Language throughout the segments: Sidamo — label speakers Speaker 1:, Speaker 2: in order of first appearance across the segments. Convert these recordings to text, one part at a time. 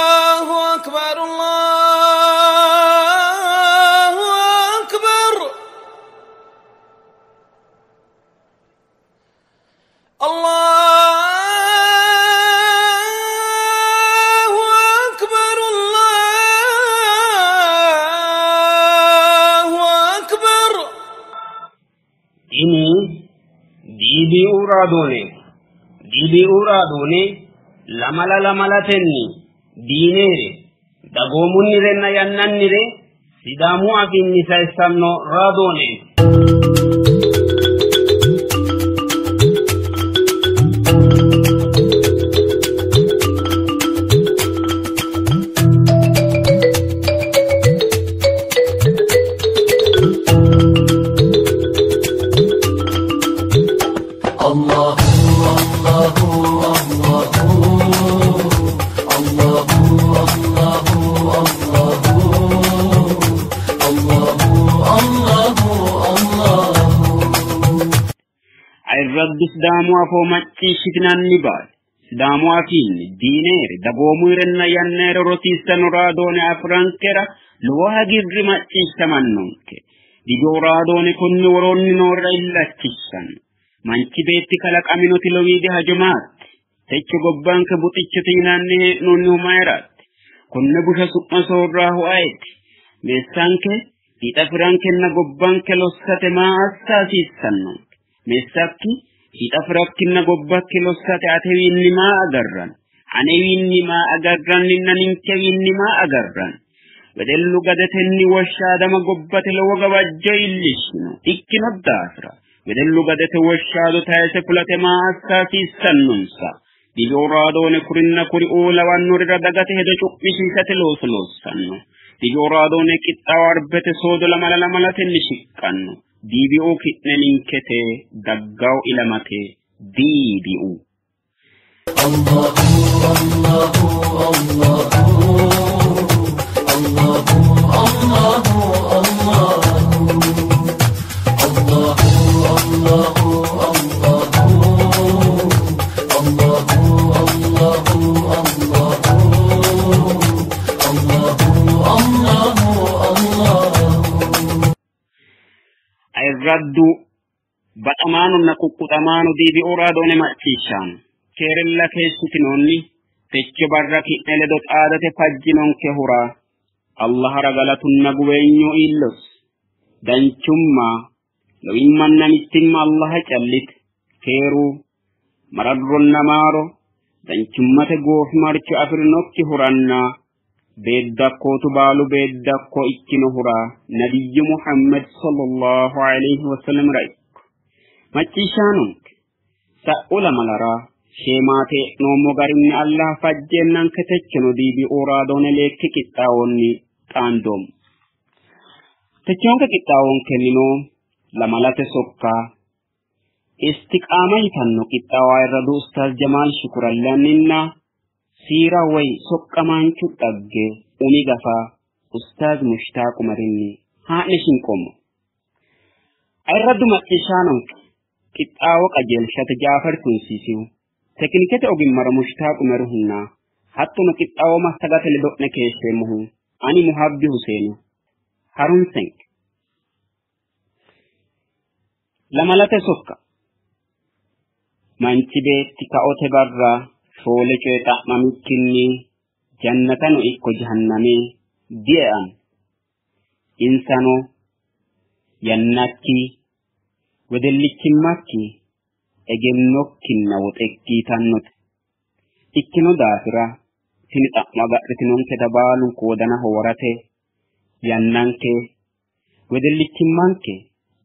Speaker 1: الله أكبر الله أكبر الله أكبر الله أكبر
Speaker 2: Tini DBU raadooneeti. DBU raadoone lamala lamalatenni diineere dagoomunnirenna yannannire Sidaamu afiinni sayissanno raadooneeti. Ayirraddu Sidaamu afoo macciishshitinanni baale Sidaamu afiinni diineere dagoomuyirenna yannaere rosiissanno raadoone afirankera lowo hagiirri macciishshamannonke. Dijo raadoone konni woroonni noorira illachishshanno. Manchi beetti kalaqaminoti lowiidi hajo maati? Techo gobbanke buxichote yinanni hee'noonnihu mayiraati? Konne busha su'ma soorraahu ayeeti? Meessanke fiixa firankenna gobbanke lossate maa assa hasiissannonke? Meessakki fiixa firakkinna gobbakki lossate atewiinni maa agarranni? Anewiinni maa agarranninna ninkewiinni maa agarranni? Wedellu gadetenni woshshaadama gobbate lowo gawajjo iillishshino ikkino daafira wedellu gadete woshshaado tayise fulate maa assa hasiissannonsa? Dijo raadoone kurinna kuriuu lawannorira dagate hedo cu'mishiishate looso loossanno. Dijo raadoone qixxaawo arbete soodo lamala lamalatenni shiqqanno. DBU ki'ne ninkete daggaw ilamate DBU. Ayirraddu baxamaanonna quqquxamaano DBU raadoone macciishshaano keerella keeshshitinoonni techo barra ki'ne ledo xaadate fajjinonkehura Allahara galatunna guweenyu iillos. Danchumma lowimmanna mittimma Allaha callite keeru mararronna maaro danchummate goofimarcho afirinokkihuranna beeddakkootu baalu beeddakko ikkinohura nabiyyu Muhammad sallallahu alayhi wasallamira ikko. Macciishshaanonke sa'u lamalara sheemaate e'noommo garinni Allah fajjeennanke techono DBU raadoone leekki qixxaawonni xaandoommo. Techoonke qixxaawonkennino lamalate sokka istiqaama yitanno qixxaawo ayirradu Ustaaz Jamaal Shukurallanninna siira woy soqqamaanchu dhagge umi gafa Ustaaz Mushtaaq Umarinni haa'ne shinqoommo. Ayirraddu macciishshaanonke qixxaawo qajeelshate Jaafar Tunsiisihu tekinikete ogimmara Mushtaaq Umaruhunna hattono qixxaawo massagate ledo'ne keeshsheemmohu ani Muhabbi Huseeni harunsenke. Lamalate sokka manchi beetti kaote barra shoole coye xa'mamikkinni jannatano ikko jahanname die'anno. Insano yannakki, wedellichimmakki, egennokkinna woxekki yitannote. Ikkino daafira tini xa'mo agadhitinonketa baalunku wodanaho worate yannanke, wedellichimmanke,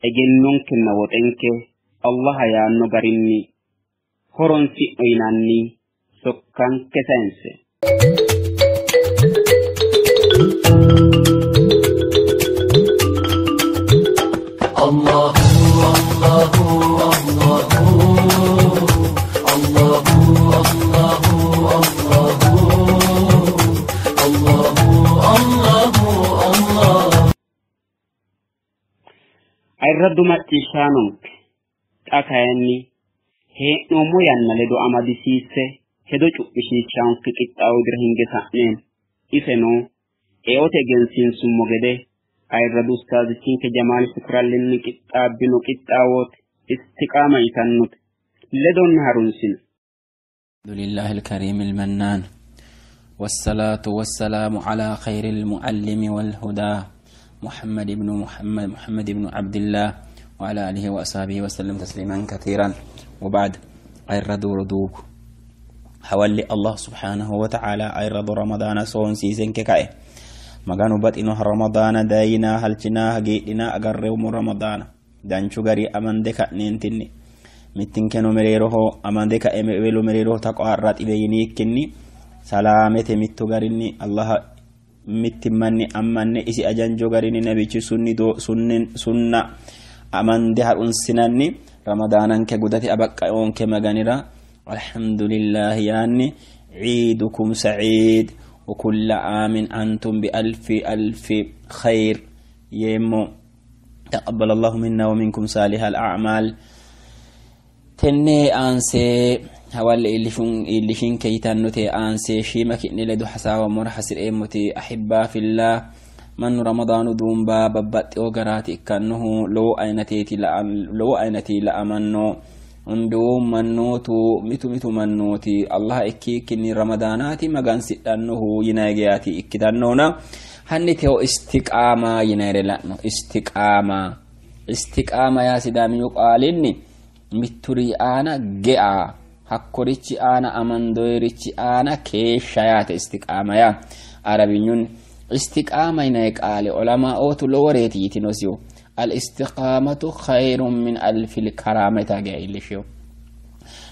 Speaker 2: egennonkenna woxenke Allaha yaanno garinni horonsi'no yinanni sokkanke sayinse. Ayirraddu macciishshaanonke xa kayinni Hee'noommo yanna ledo amadisiisse hedo cu'mishiishshaanke qixxaawo dira hinge sa'neemmo. Iseno eote egensiinsummo gede ayirradu ustaazichinke Jamaali Shukurallinni qixxaabbino qixxaawooti istiqaama yitannote. Ledonna harunsino.
Speaker 3: الحمد لله الكريم المنان والصلاة والسلام على خير المعلم والهدى محمد بن محمد محمد بن عبد الله وعلى آله وأصحابه وسلم تسليما كثيرا وبعد أيرد ردوك حوالي الله سبحانه وتعالى أيرد رمضان صون سيسن ككاي مغانو بطئنه رمضان داينا هلچنا هجيئنا أقرب رمضان دانشو غري أمن دكا نينتني mittinkeno mereeroho amande ka'e welu mereeroho taqoarra xibe yiniikkinni salaamete mittu garinni allaha mittimmanni ammanne isi ajanjo garinni nabichi sunni sunna amande harunsinanni ramadaananke gudate abaqqa'oonke maganira alhamdulillahi yaanni ciidukum saciid وكل عام أنتم بألف ألف خير يمو تقبل الله منا ومنكم صالح الأعمال Tenne aansee hawalle iillishinke yitannote aansee shiima ki'ne ledo hasaawammora hasireemmoti ahibbaa fillah mannu ramadaanu duumbaa babbaxxewo garaati ikkannohu lowo ayinateeti lowo ayinati la'amanno hunduu mannootu mitu mitu mannooti allaha ikkiikkinni ramadaanaati magansidhannohu yinayi geyaati ikkitannohuna hanni tewo istiqaamaa yinayire la'no istiqaamaa istiqaama yaa sidaamiyu qaalinni mitturi aana ge'a hakkorichi aana amandoyrichi aana keeshsha yaate istiqaama yaa arabinyun istiqaama yinayi qaale olamaa'ootu loworeeti yitinosiyo alistiqaamatu khayrun min alfil karaama yitaa gea iillishiyo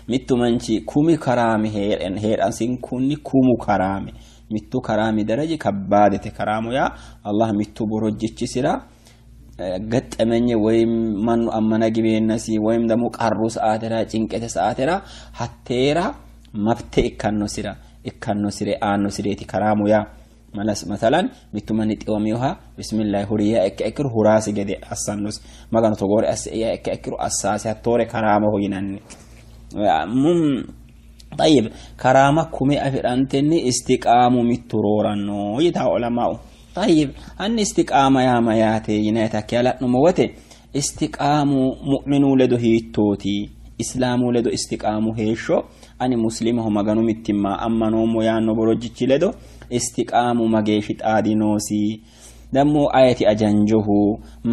Speaker 3: mittu manchi kumi karaami heedhansinkunni kumu karaami mittu karaami daraji kabbaadete karaamu yaa allah mittu borojjichisira ገጠመኝ ወይም ማኑ አመነ ጊቤነሲ ወይም ደግሞ ቀሩ ሰዓተራ ጭንቀተ ሰዓተራ ሀቴራ መብቴ ikkannosira ikkannosire aanosireeti karaamu yaa malas masalan mittu manni xiwamiyoha bismillahi huriya ikke ikkiro huraasi gede assannosi maganu togoore asse iya ikke ikkiro assaasi hattoore karaamaho yinanni طيب karaama kume afidhantenni istiqaamu mittu rooranno yitaa olamaa'u طيب أن استقامة يا مياتي ينايتك يا لأنه استقام مؤمن لدو هيتوتي إسلام لدو استقام هيشو أني مسلمه مغانو متما أما نومو يانو بروجيتش لدو استقام مغيشت آدي نوسي دمو آية أجنجه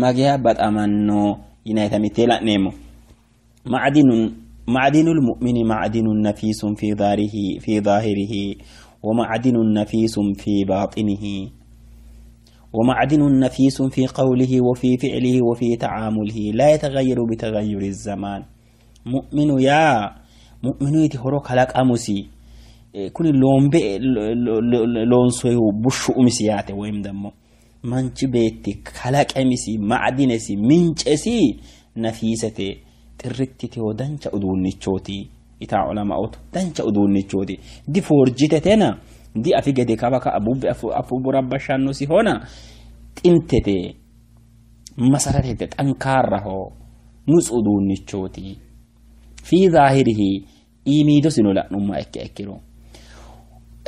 Speaker 3: مغيا بد أمنو ينايتا متلا نيمو معدن معدن المؤمن معدن نفيس في ظاهره في ظاهره ومعدن نفيس في باطنه ومعدن نفيس في قوله وفي فعله وفي تعامله لا يتغير بتغير الزمان مؤمن يا مؤمن يتهرو خلق أمسي كل لون بي لون سويه بشو أمسياته ويم دمو manchi beetti kalaqamisi macdinesi mincesi nafiisete xirrittiteho dancha uduunnichooti itaa culama'ootu dancha uduunnichooti di foorjitetena di afi gede kaba ka abubbe afu rabbashannosi hona xintete masaratete xankaarraho nutsu uduunnichooti fi zaahirihi iimiidosino la'nummoha ikke ikkiro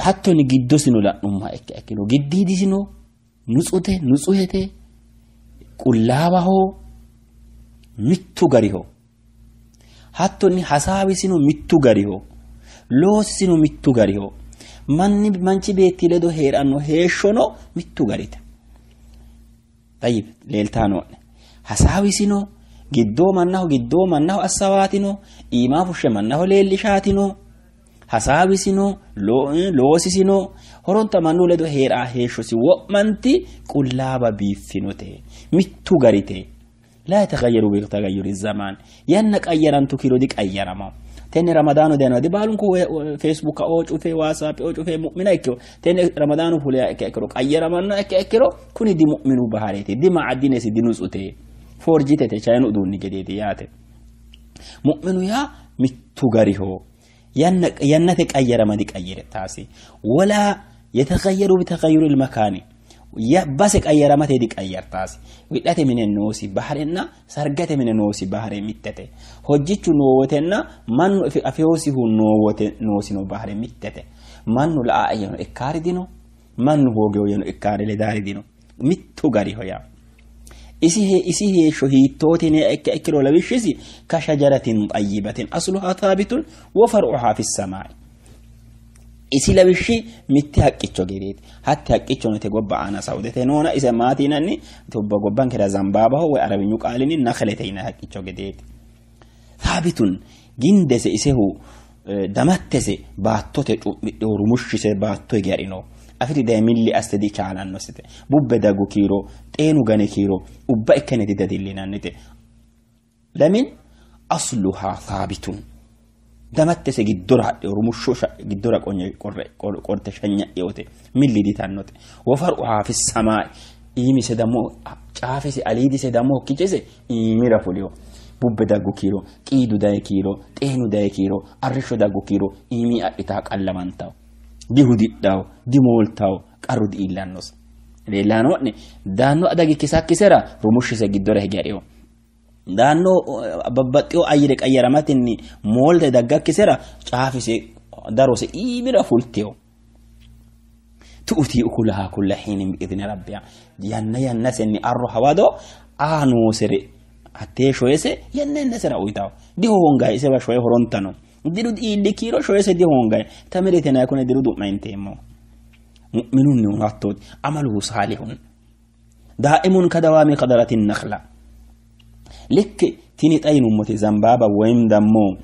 Speaker 3: hattoni giddosino la'nummoha ikke ikkiro giddiidisino nutsute nutsuhete qullaawaho mittu gariho hattonni hasaawisino mittu gariho loosisino mittu gariho manni manchi beetti ledo hee'ranno heeshshono mittu garite tayib leeltaano'ne hasaawisino giddoo mannaho giddoo mannaho assawaatino iimaa fushshe mannaho leellishaatino hasaawisino loosisino horonta mannu ledo hee'raa heeshshosi wo'manti qullaaba biiffinote mittu garite laa yatagayyaru bitagayyuri zamaan yanna qayyarantu kiiro diqayyarama tenne ramadaanu dayno di baalunku facebook oo cufe whatsapp oo cufe mu'mina ikkiro tenne ramadaanu fuliya ikke ikkiro qayyaramanno ikke ikkiro kuni di mu'minu bahareeti di macdinesi di nutsute foorjitete chayinu uduunni gedeeti yaate mu'minu yaa mittu gariho yannate qayyarama diqayyire taasi walaa yatagayyaru bitagayyuri ilmakaani Base qayyaramate diqayyartaasi. Wi'late mine noosi baharenna sargate mine noosi bahare mittete. Hojjichu noo wotenna mannu afeyoosihu noo wote noosino bahare mittete. Mannu la'a yeno ikkaari dino, mannu hoogeyo yeno ikkaari ledaari dino. Mittu gariho yaa. Isi heeshsho hiittooti yiniha ikkiha ikkiro lawishshisi ka shajaratin xayyibatin asluha thaabitun wa far'uha fis samaa'i. Isi lawishshi mitte haqqicho gedeeti. Hatti haqqichono te gobba aana Saudete noona ise maati yinanni tobba gobbankera zambaabaho woy arabinyu qaalinni nakhlete yinanni haqqicho gedeeti. Thaabitun gindese isehu damattese baattote cu'midhino rumushshise baatto hige ha'rino. Afiri daye milli asse dichaalannosete. Bubbe daggu kiiro, xeenu gani kiiro ubba ikkene didadillinannite. Lamin asluha thaabitun damattese giddora hadhino rumushsho giddora qorte shanya'eote milli ditannote. Wofar'uha fis-samaa'i iimise dammo caafese aliidise dammo hokkichese iimira fulino. Bubbe daggu kiiro, qiidu dayi kiiro, xeenu dayi kiiro, arrishsho daggu kiiro iimi adhita qallamantawo. Dihudidhawo, dimooltawo, qarru diillannose. Leellano'ne daanno adagi kisakkisera rumushshise giddora hige hadhino. Daanno babbaxxiyo ayyire qayyaramatenni moolte daggakkisera caafise darose iimira fulteyo. Tu'ti ukulaha kulla hiinin bi'idhni rabbiha. Yanna yannasenni arro hawado aa noosere hattee shoyese yanna yannasera uyitawo. Dihoongayi isewa shoye horontano. Diru iilli kiiro shoyese dihoongayi. Tamirete nayi kune diru du'ma inteemmo. Mu'minunnihuno hattooti. Amaluhu saalihun. Daa'imun kadawaami qadaratin nakhla. Likki tini xa yinummoti zambaaba woyim dammo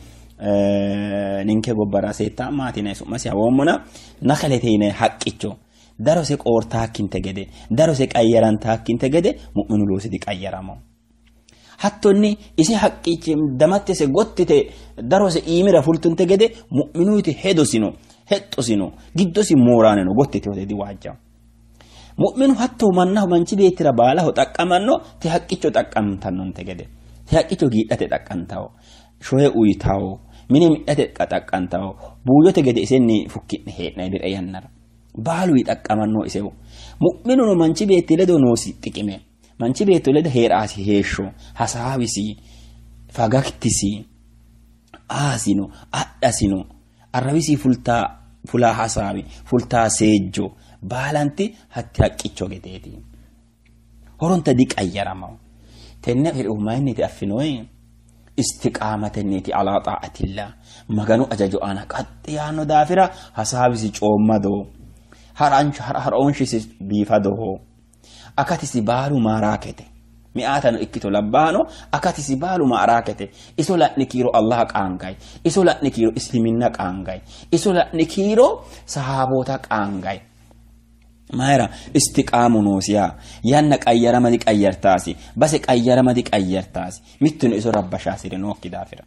Speaker 3: ninke gobbara seetta maati yinanni su'masi hawoommona nakhlete yinanni haqqicho darose qoortaakkinte gede darose qayyarantaakkinte gede mu'minu loosi diqayyaramo. Hattonni ise haqqichi damattese gottite darose iimira fultunte gede mu'minuyti hedosino hexxosino giddosi mooraaneno gottite diwaajjawo. Mu'minu hatto mannaho manchi beettira baalaho xaqqamanno te haqqicho xaqqantannonte gede te haqqicho giidhate xaqqantawo shoye uyitawo mine mi'nate xaqqantawo buuyyote gede isenni fukki'ne hee'nanni bire yannara baaluyi xaqqamanno isehu. Mu'minuno manchi beetti ledo noosi xiqime manchi beetto ledo hee'raasi heeshsho hasaawisi fagaktisi aasino adhasino arrawisi fultaa fulaa hasaawi fultaa seejjo baalanti hatti haqqicho gedeeti. Horonta diqayyaramawo. Tenne afi'rihu mayinniti affinoyi? Istiqaamatenniiti alaa xaa'atillah. Maganu ajajo aana qaxxi yaanno daafira hasaawisi coommado. Ha'roonshisi biifadoho. Akatisi baalu maaraakete. Mi'aatano ikkito labbaano akatisi baalu maaraakete. Iso la'ni kiiro Allaha qaangay. Iso la'ni kiiro isliminna qaangay. Iso la'ni kiiro sahaaboota qaangay. Mayira istiqaamu noosiha yanna qayyarama diqayyartaasi base qayyarama diqayyartaasi mittuno iso rabbashaasire nookki daafira.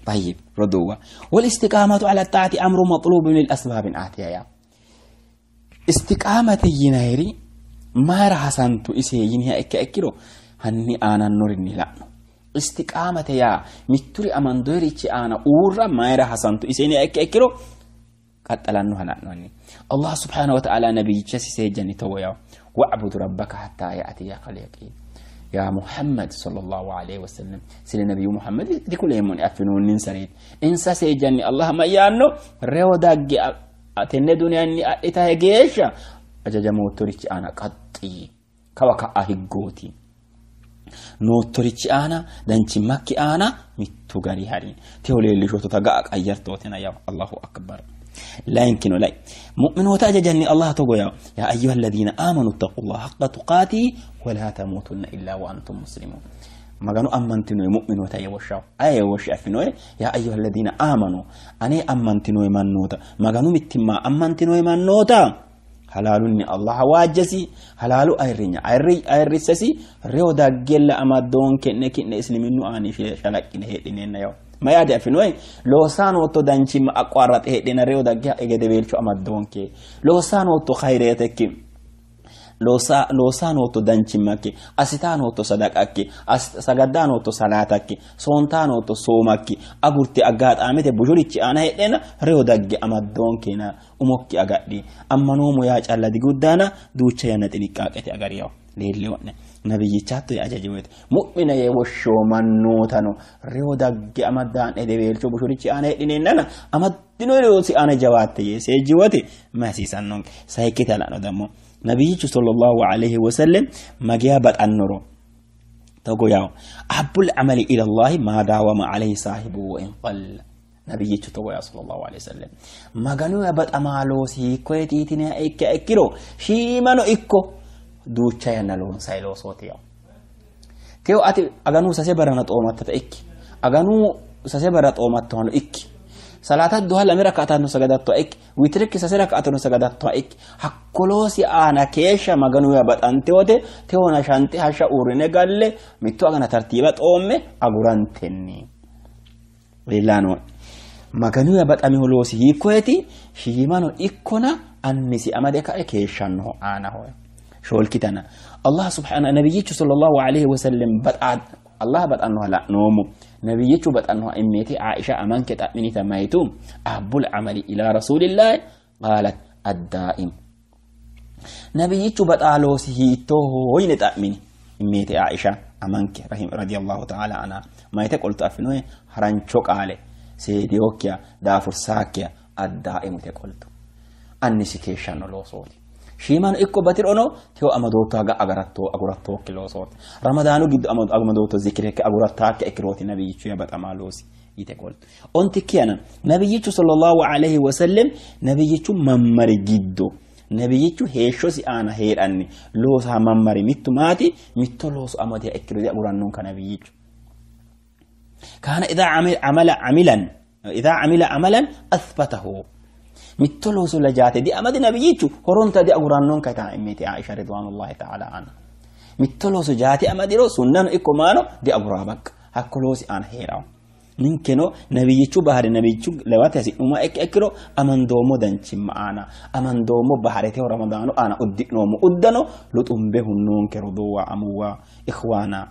Speaker 3: Tayyib roduuwa wal istiqaamatu ala xaati amru maxluubun lil asbaabin aatiya yaa istiqaamate yinayiri mayira hasantu ise yiniha ikka ikkiro hanni aanannorinni la'no. Istiqaamate yaa mitturi amandoyrichi aana uurra mayira hasantu ise yiniha ikka ikkiro qaxxalannoha la'noonni. Allah subhanahu wa ta'ala nabiyyichasi seejjanni togo yawo wa'budu rabbaka hattaa ya'tiyaka al-yaqiin. Yaa Muhammad sallallahu alayhi wa sallam sile nabiyyu Muhammad dikuleemmoni affinoonninsareeti. Insa seejjanni Allah mayyaanno reyo dagge tenne duniyaanni adhitahe geeshsha ajajamoottorichi aana qaxxi kawa ka'a higgooti. Noottorichi aana danchimmakki aana mittu gari hari. Teho leellishoottota ga'a qayyartootina yawo. Allahu akbar. Layinkino lay mu'minoota ajajanni Allah togo yawo yaa ayyuha alladhiina aamanu ittaqullaha haqqa tuqaatihi wa laa tamuutunna illaa wa antum muslimuun. Maganu ammantinoye mu'minoota yee woshshawo. Aye yee woshshe affinoye? Yaa ayyuha alladhiina aamanu ane ammantinoye mannoota Maganu mittimma ammantinoye mannoota halaalunni Allaha waajjesi halaalu ayirrinya ayirrissesi reyo daggella amaddoonke'ne ki'ne isliminnu aani shalaqqine heedhineenna yawo. Mayaate affinoye? Loossaa nootto danchimma aqquarraxe heedheenna reyo dagge gedeweelcho amaddoonke. Loossaa nootto khayreetekki Loosaa nootto danchimmakki, assitaa nootto sadaqakki, sagaddaa nootto salaatakki, soontaa nootto soomakki agurte aggaaxaamete bushurichi aana heedheenna reyo dagge amaddoonkeena umokki agadhi. Ammanoomo yaa calla diguddaana duucha yanna xiniqqaaqete agariyawo leellewo'ne. Nabiyyicha hatto yee ajaji woyte mu'mina yee woshshewo mannootano reyo dagge amaddaa'ne hedeweelcho bushurichi aana heedhineennana amaddino loosi aana jawaatte yee seejji wote mayi hasiisannonke. Sayikkita la'no dammo nabiyyichu sallallahu alayhi wasallam magiya baxannoro togo yawo ahabbul amali ila Allahi ma dawama alayhi saahibu wa in qalla. Nabiyyichu togo yaa sallallahu alayhi wasallam maganu baxamaa loosi hiikkoyeti yitiniha ikkiha ikkiro shiimano ikko duucha yanna loonsayi loosooti yawo. Teyo ati aganu sase barana xoomattata ikki, aganu sase bara xoomattohano ikki, salaata duha lame raka'atanno sagadattoha ikki, witirikki sase raka'atanno sagadattoha ikki, hakko loosi aana keeshsha maganu yaa baxante wote teewona shante hashsha uurrine galle mitto agana tartiiba xoomme agurantenni leellano. Maganu yaa baxamiho loosi hiikkoyeti shiimano ikkona annisi amade kae keeshshannoho aanaho. Shoolkitana Allah subhanahu nabiyyichu sallallahu alayhi wasallam baxaa Allah baxannoha la'noommo. Nabiyyichu baxannoha immeeti Aisha amanke xa'minita mayitu ahabbul amali ila rasulillahi qaalat addaa'im. Nabiyyichu baxaa loosi hiittooho yine xa'mini immeeti Aisha amanke radiyallahu ta'ala anha mayite qoltu affinohe harancho qaale seediyokkiya daafursaakkiya addaa'imu yite qoltu. Annisi keeshshanno loosooti. Shiimano ikko batirono teyo amadootto haga agaratto agurattokki loosooti. Ramadaanu giddo amadootto zikirekki agurattaakki ikkirooti nabiyyichu yaa baxamaa loosi yite qoltu. Ontikkiyana nabiyyichu sallallahu alayhi wasallam nabiyyichu mammari giddo nabiyyichu heeshshosi aana heedhanni loosaa mammari mittu maati mitto looso amadiha ikkiro diagurannonka nabiyyichu. Kaana idhaa amala amilan idhaa amila amalan athbatahu. Mitto looso lajaate diamadi nabiyyichu horonta diagurannonka yitaa immeeti Aisha ridwanullahi ta'ala anha. Mitto looso jaate amadiro sunnano ikko maano diaguraa bakka hakko loosi aana heerawo. Ninkeno nabiyyichu bahari nabiyyichu lewate hasi'nummoha ikkiha ikkiro amandoommo danchimma aana amandoommo baharete ramadaanu aana uddi'noommo uddano luxumbe hunnoonke roduuwa amuwa ikhwaana.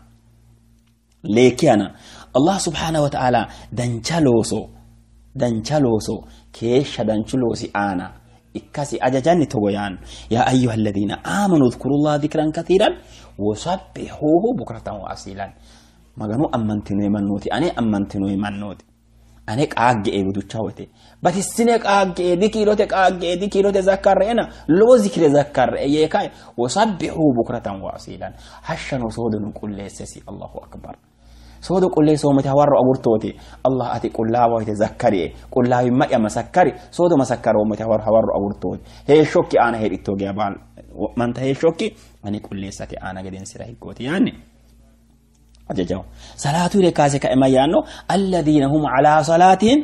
Speaker 3: Leekkiyana Allah subhanahu wa ta'ala dancha looso dancha looso keeshsha danchu loosi aana ikkasi ajajanni togo yaanno yaa ayyuha alladhiina aamanu udhkurullaha dhikran kathiiran wasabbihuuhu bukratan wa asiilan. Maganu ammantinoyi mannooti ane ammantinoyi mannooti ane qaagge'e buducha woyte batissine qaagge'e dikiilote qaagge'e dikiilote zakkarre'ena lowo zikire zakkarre'e yee kae wasabbihuuhu bukratan wa asiilan. Hashshano soodono qulleessesi. Allahu akbar. Soodo qulleessoommoti hawarro agurtooti Allah ati qullaawa yite zakkarie qullaawimma'ya masakkari soodo masakkaroommoti hawarro agurtooti heeshshokki aana heedhitto geya baal wo'manta heeshshokki ani qulleessate aana gedensira higgooti yaanni ajajawo. Salaatu yire kaase kae mayyaanno alladhiina hum alaa salaatihim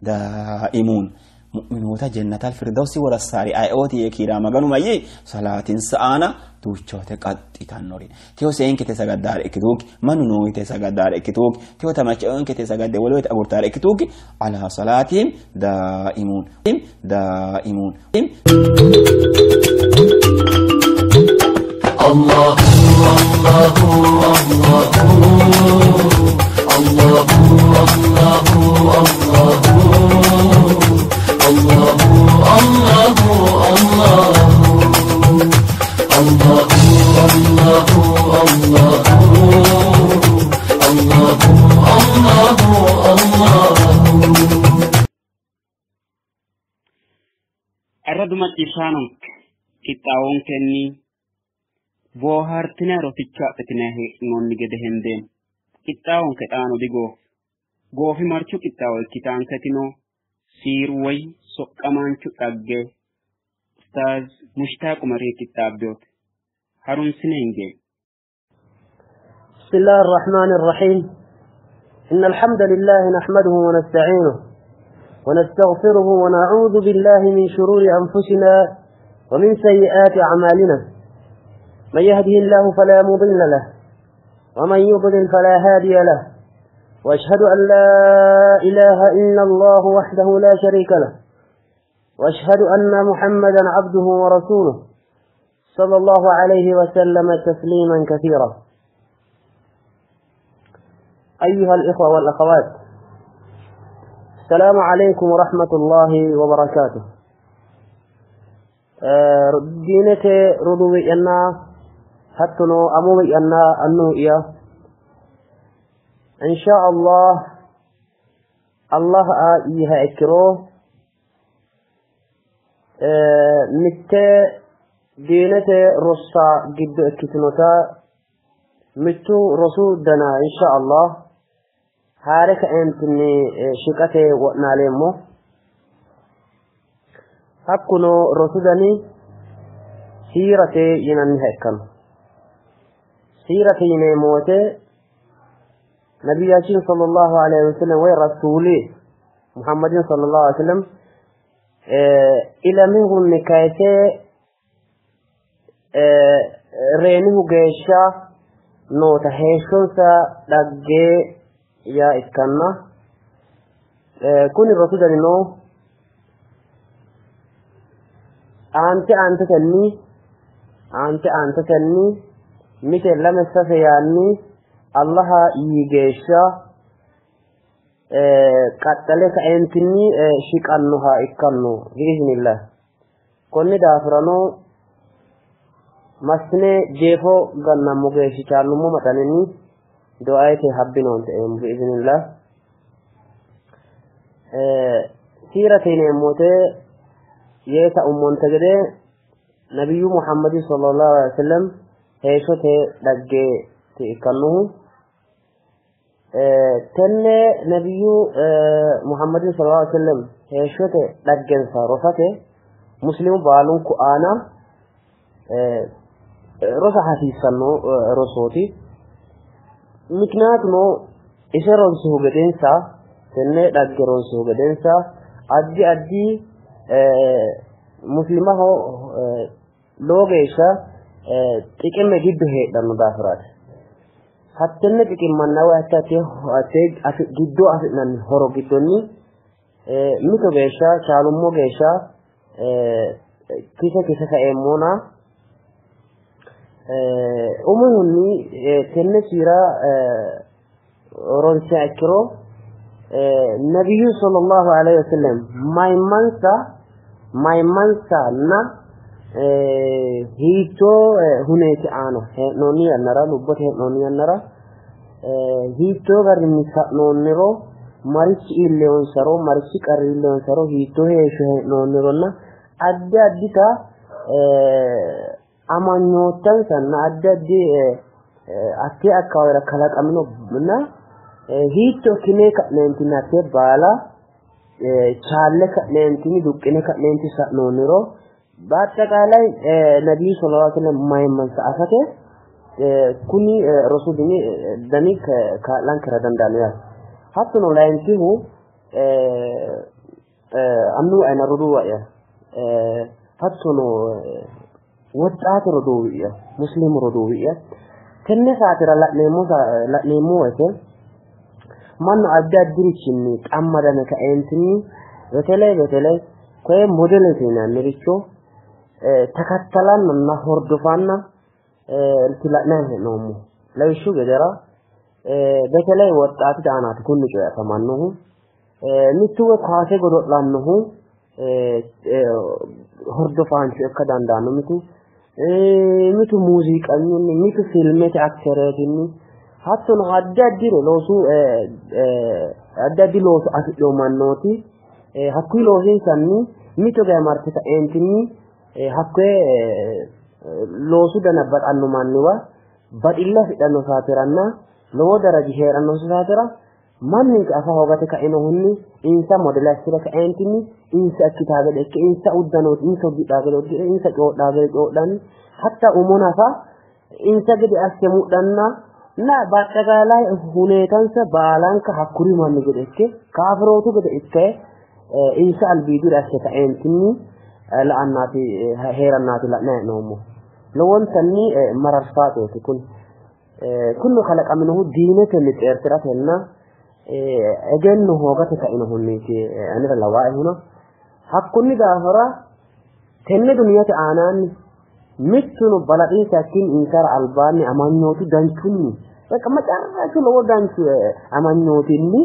Speaker 3: daa'imuun. Mu'minoota jannatal firdawsi worassaari ayeooti yee kiiraa maganu mayyi salaatinsa aana duucha wote qaxxitannori. Teyo seenkete sagaddaare ikkituukki mannu nooyite sagaddaare ikkituukki teyo tamache'onkete sagadde wole woyte agurtaare ikkituukki alaa salaatihim daa'imuun daa'imuun.
Speaker 4: Allah Allah Allah Allah Allah Allah Allah Allah Allah Allah.
Speaker 2: Arradu macciishshaanonke qixxaawonkenni boohaartinayi rosicho adhitinayi heedhinoonni gede hendeemmo. Qixxaawonke xaano digoofi. Goofimarchu qixxaawo ikkitaanketino siiru woy soqqamaanchu dhagge Ustaaz Mushtaaq Umarii qixxaabbinote. Harunsine hingeemmo.
Speaker 5: بسم الله الرحمن الرحيم. إن الحمد لله نحمده ونستعينه ونستغفره ونعوذ بالله من شرور أنفسنا ومن سيئات أعمالنا. من يهده الله فلا مضل له ومن يضلل فلا هادي له، وأشهد أن لا إله إلا الله وحده لا شريك له، وأشهد أن محمدا عبده ورسوله صلى الله عليه وسلم تسليما كثيرا. أيها الإخوة والأخوات، السلام عليكم ورحمة الله وبركاته. دينك رضوي أن حتنو أموي أن أنه إياه إن شاء الله الله إيها إكروه متى دينك رصا قد إكتنوتا متو رسول دنا إن شاء الله هارك أنتني شكته ونالمو hakkuno rosu dani siirate yinanniha ikkanno. Siirate yineemmo woyte nabiyyaachin sallallahu alaihi wasallam woy rasuuli Muhammadin sallallahu alaihi wasallam ilamihunni kayise reenihu geeshsha noota heeshshonsa dhagge yaa ikkanna. Kuni rosu danino aante aantetenni aante aantetenni mite lame sase yaanni Allaha yii geeshsha qaxxale kaentinni shiqannoha ikkanno biiznillah. Konni daafirano massine jeefo gannammo geeshsha chaallummo maxaninni du'aayete habbinoonte eemmo biiznillah. Siirate yineemmo woyte yee taummonte gede nabiyyu Muhammadi sallallahu alaihi wasallam heeshshote dhaggeeti ikkannohu. Tenne nabiyyu Muhammadin sallallahu alaihi wasallam heeshshote dhaggensa rosate muslimu baalunku aana rosa hasiissanno rosooti. Mikinaatuno ise ronsihu gedensa tenne dhagge ronsihu gedensa addi addi muslimaho lowo geeshsha xiqime giddo heedhanno daafiraati. Hattenne xiqimmanna woy hatte giddo afi'nanni horo giddonni mito geeshsha chaalummo geeshsha kise kise kaeemmona umihunni tenne siira ronsiha ikkiro nabiyyu sallallahu alaihi wasallam mayimmansa mayimmansanna hiittoo huneeti aana hee'noonni yannara lubbote hee'noonni yannara hiittoo garinni sa'noonniro marichi iilleonsaro marichi qarri iilleonsaro hiittoo heeshsho hee'noonnironna addi addita amanyoottansanna addi addi hattee akkawaawera kalaqaminonna hiitto ikkine ka'neentinni hattee baala chaalle ka'neentinni duqqine ka'neenti sa'noonniro በአጠቃላይ ነቢዩ ሰለላሁ ዐለይሂ ወሰለም mayimmansa afate kuni rosu dini dani kaa'lankera dandaanno yaate. Hattono layinkihu annuwa'yanna roduuwa'ya hattono woxxaate roduuwi'ya muslimu roduuwi'ya tenne saatera la'neemmo woyte mannu addi addirichinni xammadame kaeentinni beteley beteley koye modelete yinanniricho takattalanna hordofanna la'nanni hee'noommo. Lawishshu gedera beteley woxxaatete aanaati kunni coyi afamannohu. Mittu woy kaase godo'lannohu hordofaancho ikka dandaanno mitu mitu muuziiqanyunni mitu filmete aktereetinni hattono addi addire loosu addi addi looso afidhino mannooti hakkuyi loosinsanni mito gaye marte ka'eentinni hakkoye loosu dana baxanno manniwa baxille afidhanno saateranna lowo daraji hee'rannonsa saatera manninke afa hoogate kainohunni insa modele assire ka'eentinni insa ikkitaa gede ikke insa uddanooti insa uddidhaa gede uddidhe insa coodhaa gede coodhanni hatta umo nafa insa gede asse mudhanna na በአጠቃላይ ሁኔታንsa baalanka hakkuri manni gede ikke kaafirootu gede ikke insa albiidire asse ka'eentinni la'annaati heerannaati la'nanni hee'noommo. Lowontanni mararfaateeti kun. Kunnu kalaqaminohu diinetenni xeertiratenna egenno hoogate kainohunniiti anera lawaaehuna. Hakkunni daafira tenne duniyate aanaanni Mittuno balaxinsakkinni insara albaanni amanyootu danchunni በቃ መጨረሻው lowo danchu amanyootinni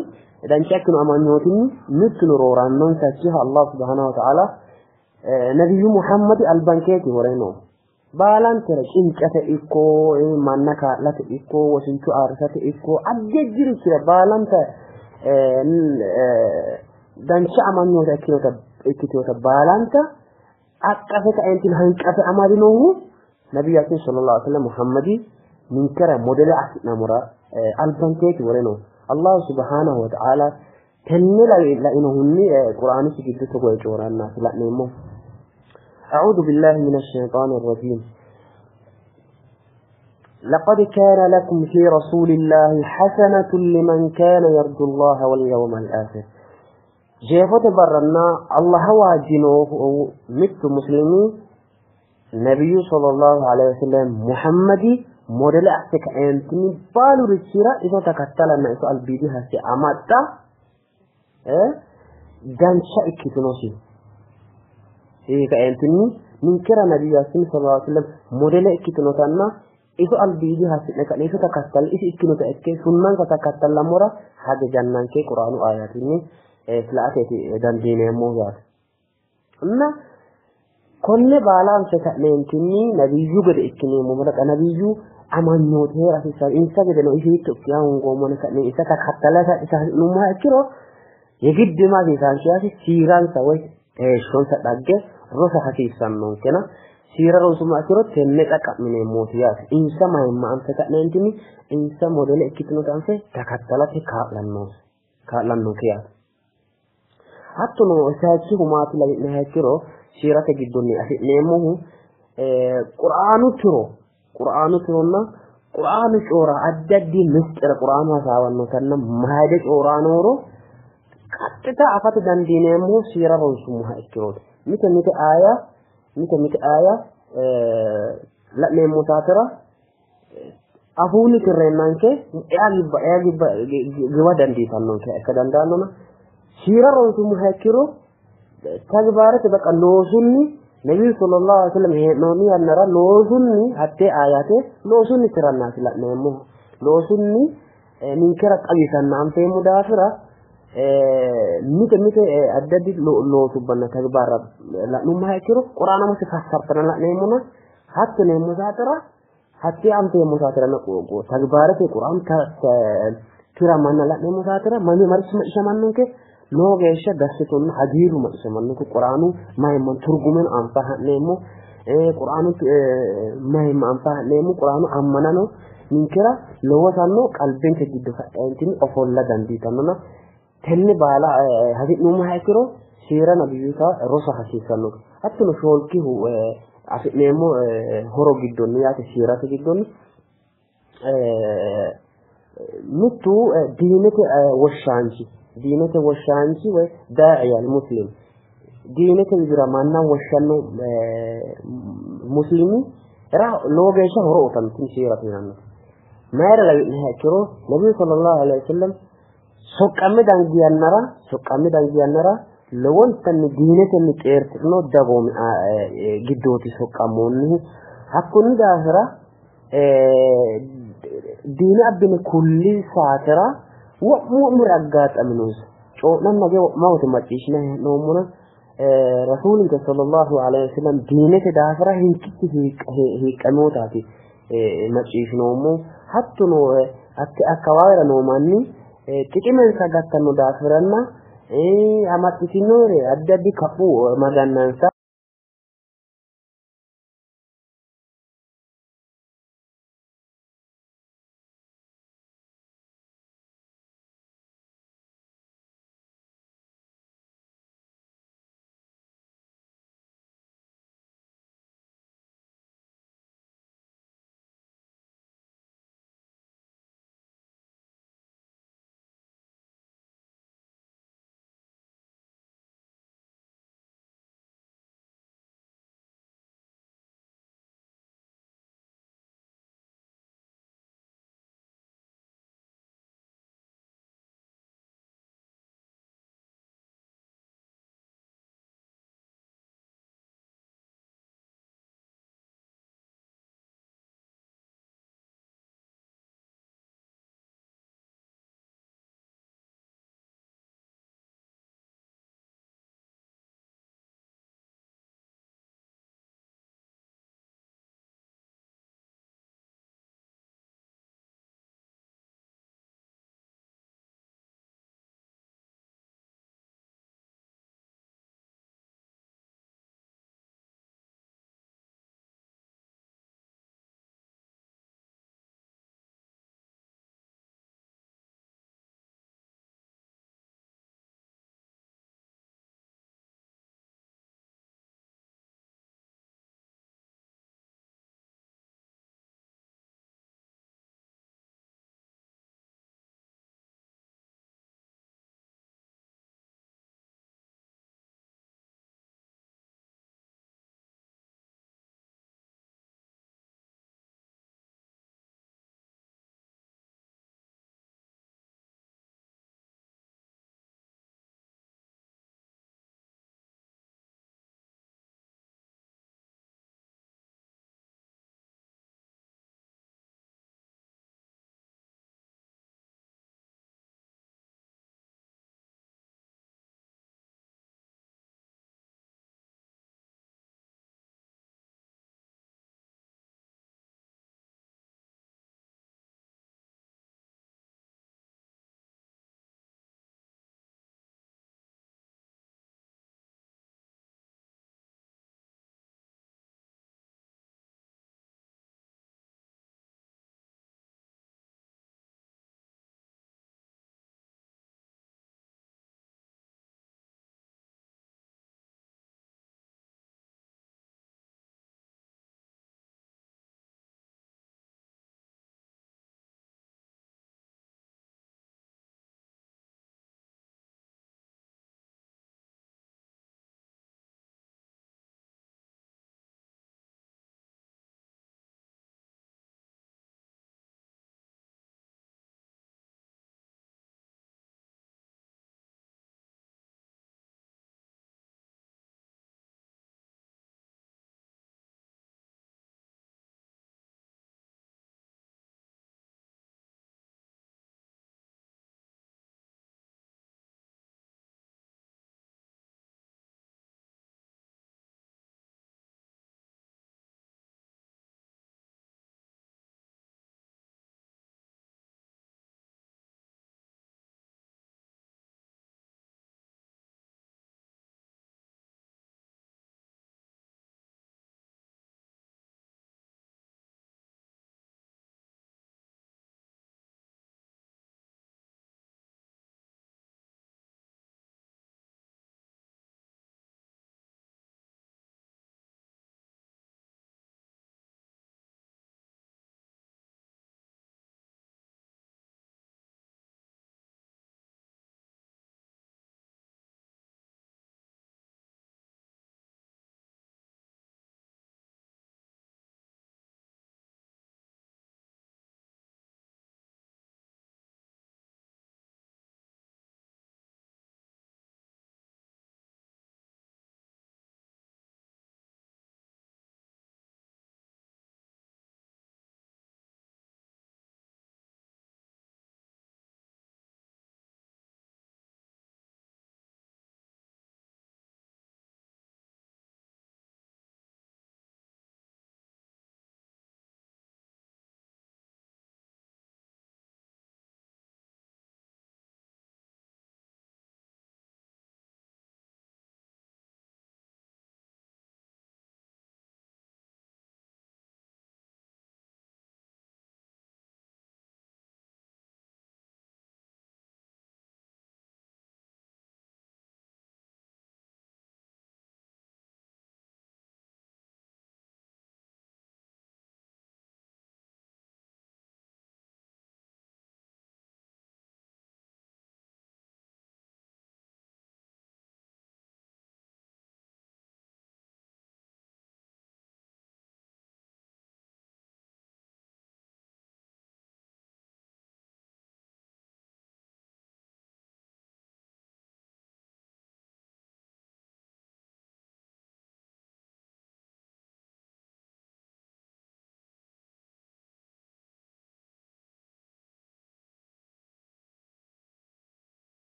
Speaker 5: dancha ikkino amanyootinni mittuno roorannonsakkiha Allah subhanahu wa ta'ala nabiyyu Muhammadi albankeeti wore no baalantera cincate ikko manna kaa'late ikko wosincho aarisate ikko addi addirichira baalanta dancha amanyoota ikkinota ikkitinota baalanta aqqafe kaentin hanqafe amadinohu nabiyyaችን sallallahu alaihi wasallam Muhammadi ninkera modele assi'namora albankeeti wore no Allah subhanahu wa ta'ala tenne lainohunni qur'aanisi giddo togo yee coyi'rannaati la'neemmo. أعوذ بالله من الشيطان الرجيم. لقد كان لكم في رسول الله حسنة لمن كان يرجو الله واليوم الآخر. jeefote barranna Allah waajjinohu mittu muslimi nabiyyu sallallahu alaihi wasallam Muhammadi modele asse kaentinni baalurichira iso takattalanna iso albiidi hasse amaxxa dancha ikkitinosi. Kaentinni ninkera nabiyyasin sallallahu alaihi wasallam modele ikkitinotanna iso albiidi hasi'ne ka'ne iso takattale isi ikkinota ikke sunnansa takattallammora hajajannanke quraanu ayatinni la'ateeti dandiineemmo yaate. እና konne baala anfe ka'neentinni nabiyyu gede ikkineemmo maraqa nabiyyu amanyoote heera hasiissanno insa gedeno isi hiitto ikkiha hoongoommone ka'ne isa takattala isa hasi'nummoha ikkiro የግድ hasiisaanke yaate siiransa woy heeshshonsa dhagge rosa hasiissannonkena siira ronsummoha ikkiro tenne xaqqa'mineemmooti yaate. Insa mayimma anfe ka'neentinni insa modele ikkitinota anfe takattalate kaa'lannonke yaate. Hattono sayikkihu maati lawi'niha ikkiro siirate giddonni afi'neemmohu qur'aanu tiro qur'aanu tironna qur'aanu coora addi addi mistira qur'aanu hasaawannotanna mayide cooraanooro qaxxita afate dandiineemmohu siira ronsummoha ikkirooti. Mite mite aaya mite mite aaya la'neemmo saatera afuunni tirreennanke ea gibba ea gibba giwa dandiitannonke ikka dandaannona siira ronsummoha ikkiro ተግባረት በቃ loosunni ነብዩ ሰለላሁ ዐለይሂ ወሰለም hee'noonni yannara loosunni hatte ayate loosunni tirannaati la'neemmohu loosunni ninkera xawisanna anfeemmo daafira mite mite addi addi loosubbanna ተግባራ la'nummoha ikkiro quraanamose fassartana la'neemmona hatto neemmo saatera hatte anfeemmo saaterana ተግባረte quraan tiramanna la'neemmo saatera marichi macciishshamannonke lowo geeshsha dassitonna hagiirru macciishshamannonke quraanu mayimma turgumen anfa ha'neemmo quraanu mayimma anfa ha'neemmo quraanu ammanano ninkera lowotanno qalbenke giddo ka'eentinni ofolla dandiitannona tenne baala hasi'nummoha ikkiro siira nabiyyuta rosa hasiissannonke. Hattono shoolkihu afi'neemmo horo giddonni yaate siirate giddonni mittu diinete woshshaanchi diinete woshshaanchi woy daa'iya muslim diinete widira manna woshshanno muslimi ra lowo geeshsha horo uyitanno tini siirate yinanniti. Mayira lawi'niha ikkiro nabiyyu sallallahu alaihi wasallam soqqamme dangi yannara soqqamme dangi yannara lowontanni diinetenni xeerti'no dagoomi giddooti soqqammoonnihu. Hakkunni daafira diine abbine kulli saatera wo'mu wo'muri aggaxaminonsa co'nanna ge wo'ma wote macciishshinanni hee'noommona rasuulinke sallallahu alaihi wasallam diinete daafira hinkichi hiiqqamootaati macciishshinoommo. Hattono hatte akkawaawera noo manni xiqimensa gattanno daafiranna amaxxitinore addi addi kaphu magannansa